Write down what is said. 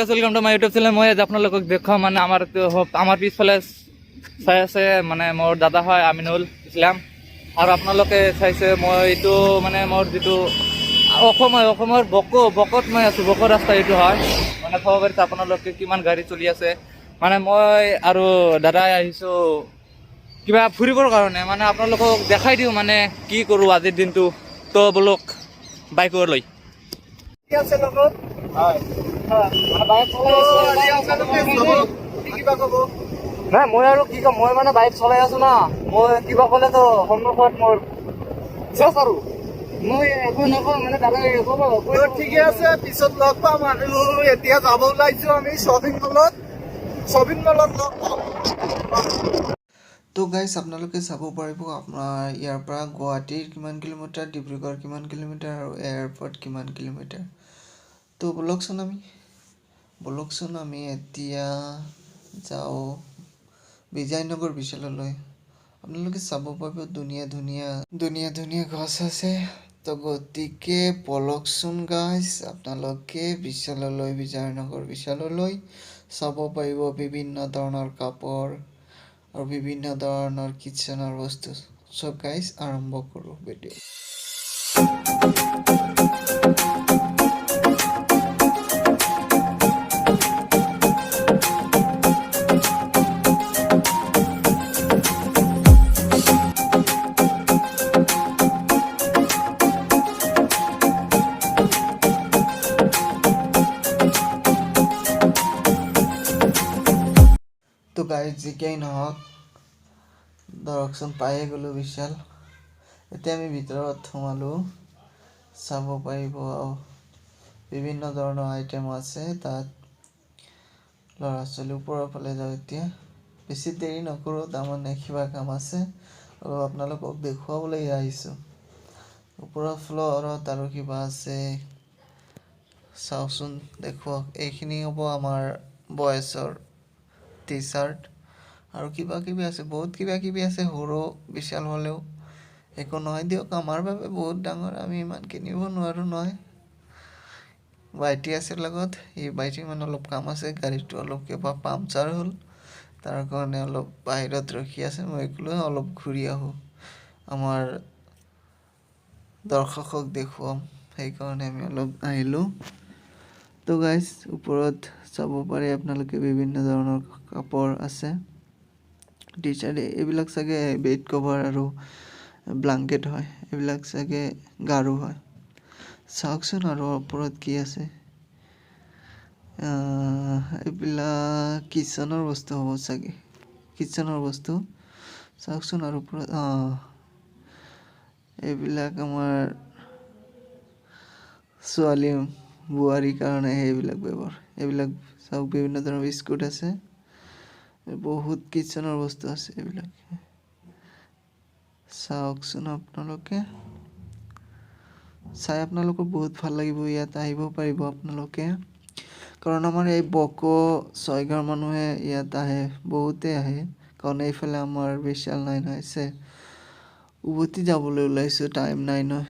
Guys, welcome to my YouTube channel. মই আজি আপোনালোকক দেখুৱাম, মানে আমাৰ পিছফালে চাই আছে, মানে মোৰ দাদা হয় আমিনুল ইছলাম। আৰু আপোনালোকে চাইছে, মই এইটো মানে মোৰ যিটো অসম হয়, অসমৰ বকত মই আছোঁ। বকো ৰাস্তা এইটো হয়। মানে চাব পাৰিছে আপোনালোকে কিমান গাড়ী চলি আছে। মানে মই আৰু দাদাই আহিছোঁ কিবা ফুৰিবৰ কাৰণে। মানে আপোনালোকক দেখাই দিওঁ, মানে কি কৰোঁ আজিৰ দিনটো। তো বলক বাইকৰ লৈ। কি আছে লগত? হয়, মানে বাইক তো আজি আপোনালোকে চাব, কি কিবা ক'ব? নাই, মই আৰু কি ক'ম? মই মানে বাইক চলাই আছো না। মই কিবা ক'লেতো সন্মুখত মোৰ চেচ আৰু মই একো নকওঁ। মানে দাদাই ক'ব। তো ঠিকে আছে, পিছত লগ পাম। আৰু এতিয়া যাব ওলাইছো আমি শ্বপিং মলত। শ্বপিং মলত লগ পাম। তো গাইজ, আপোনালোকে চাব পাৰিব আপোনাৰ ইয়াৰ পৰা গুৱাহাটীৰ কিমান কিলোমিটাৰ, ডিব্ৰুগড় কিমান কিলোমিটাৰ আৰু এয়াৰপৰ্ট কিমান কিলোমিটাৰ। তো ব'লকচোন আমি এতিয়া যাওঁ বিজয়নগৰ বিশাললৈ। আপোনালোকে চাব পাৰিব ধুনীয়া ধুনীয়া ধুনীয়া ধুনীয়া গছ আছে। তো গতিকে ব'লকচোন গাইজ, আপোনালোকে বিশাললৈ, বিজয়নগৰ বিশাললৈ। চাব পাৰিব বিভিন্ন ধৰণৰ কাপোৰ আৰু বিভিন্ন ধৰণৰ কিটচেনৰ বস্তু। চ' গাইজ, আৰম্ভ কৰোঁ ভিডিঅ'। তো গাইজ, যিকেই নহওক, ধৰকচোন পায়ে গ'লোঁ বিশাল। এতিয়া আমি ভিতৰত সোমালোঁ। চাব পাৰিব বিভিন্ন ধৰণৰ আইটেম আছে তাত। ল'ৰা ছোৱালী ওপৰৰ ফালে যাওঁ। এতিয়া বেছি দেৰি নকৰোঁ, তাৰমানে কিবা কাম আছে, অলপ আপোনালোকক দেখুৱাবলৈ আহিছোঁ। ওপৰৰ ফ্ল'ৰত আৰু কিবা আছে, চাওকচোন, দেখুৱাওক। এইখিনি হ'ব আমাৰ বয়ছৰ টি চাৰ্ট আৰু কিবা কিবি আছে, বহুত কিবা কিবি আছে। সৰু বিশাল হ'লেও একো নহয় দিয়ক, আমাৰ বাবে বহুত ডাঙৰ। আমি ইমান কিনিব নোৱাৰোঁ নহয়। ভাইটি আছে লগত। এই ভাইটিৰ মানে অলপ কাম আছে, গাড়ীটো অলপ কিবা পামচাৰ হ'ল, তাৰ কাৰণে অলপ বাহিৰত ৰখি আছে। মই ক'লোঁ অলপ ঘূৰি আহোঁ, আমাৰ দৰ্শকক দেখুৱাম, সেইকাৰণে আমি অলপ আহিলোঁ। তো গাইজ, ওপৰত চাব পাৰে আপোনালোকে বিভিন্ন ধৰণৰ কাপোৰ আছে, টি চাৰ্ট। এইবিলাক চাগে বেড কভাৰ আৰু ব্লাংকেট হয়। এইবিলাক চাগে গাৰু হয়। চাওকচোন আৰু ওপৰত কি আছে। এইবিলাক কিটচেনৰ বস্তু হ'ব চাগে, কিটচেনৰ বস্তু। চাওকচোন আৰু ওপৰত। অঁ, এইবিলাক আমাৰ ছোৱালী বোৱাৰীৰ কাৰণে সেইবিলাক ব্যৱহাৰ। এইবিলাক চাওক, বিভিন্ন ধৰণৰ বিস্কুট আছে, বহুত কিটচেনৰ বস্তু আছে এইবিলাক। চাওকচোন আপোনালোকে, চাই আপোনালোকৰ বহুত ভাল লাগিব। ইয়াত আহিব পাৰিব আপোনালোকে, কাৰণ আমাৰ এই বকো ছয়গাঁৱৰ মানুহে ইয়াত আহে, বহুতেই আহে, কাৰণ এইফালে আমাৰ বিশাল নাই নহয়। উভতি যাবলৈ ওলাইছোঁ, টাইম নাই নহয়।